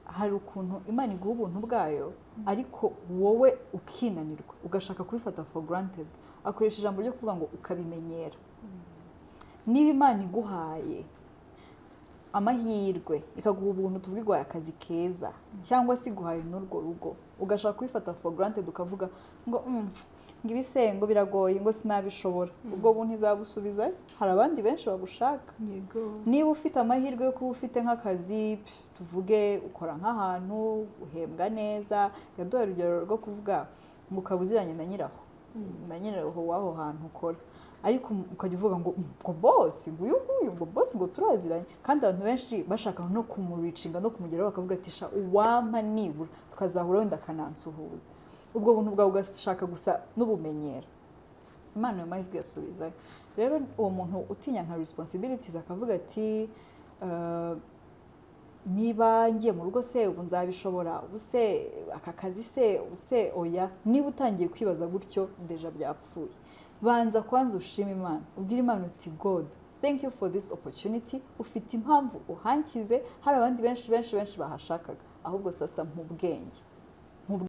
Hari ukuntu Imana iguha ubuntu bwayo, ariko wowe ukinanirwa, ugashaka kubifata for granted. Akoresha ijambo ryo kuvuga ngo ukabimenyera. Niba Imana iguhaye amahirwe, ikaguha ubuntu, tuvuge iguhaye akazi keza cyangwa se iguhaye n'urwo rugo, ugashaka kubifata for granted, ukavuga ngo ngo ibise ngo biragoye, ngo sinabishobora, ubwo buntu izabusubizayo. Hari abandi benshi babushaka. Niba ufite amahirwe yo kuba ufite nk'akazi, tuvuge ukora nk'ahantu uhembwa neza, yaduhaye urugero rwo kuvuga ngo ukaba uziranye na nyiraho w'aho hantu ukora, ariko ukajya uvuga ngo ngo boss, ngo uyu nguyu, ngo boss, ngo turaziranye, kandi abantu benshi bashaka no kumureachinga no kumugeraho, bakavuga ati: "Sha, uwampa nibura tukazahura wenda akanansuhuza." Ubwo buntu bwawe ugashaka gusa n'ubumenyera. Imana ayo mahirwe yasubizayo. Rero uwo muntu utinya nka responsibilities, akavuga ati: "Niba ngiye mu rugo se, ubu nzabishobora? Ubu se aka kazi se, ubu se oya." Niba utangiye kwibaza gutyo, déjà byapfuye. Banza kwanza ushima Imana, ubwire Imana uti: "God, thank you for this opportunity. Ufite impamvu uhankize, hari abandi benshi benshi benshi bahashakaga. Ahubwo sasa mu bwenge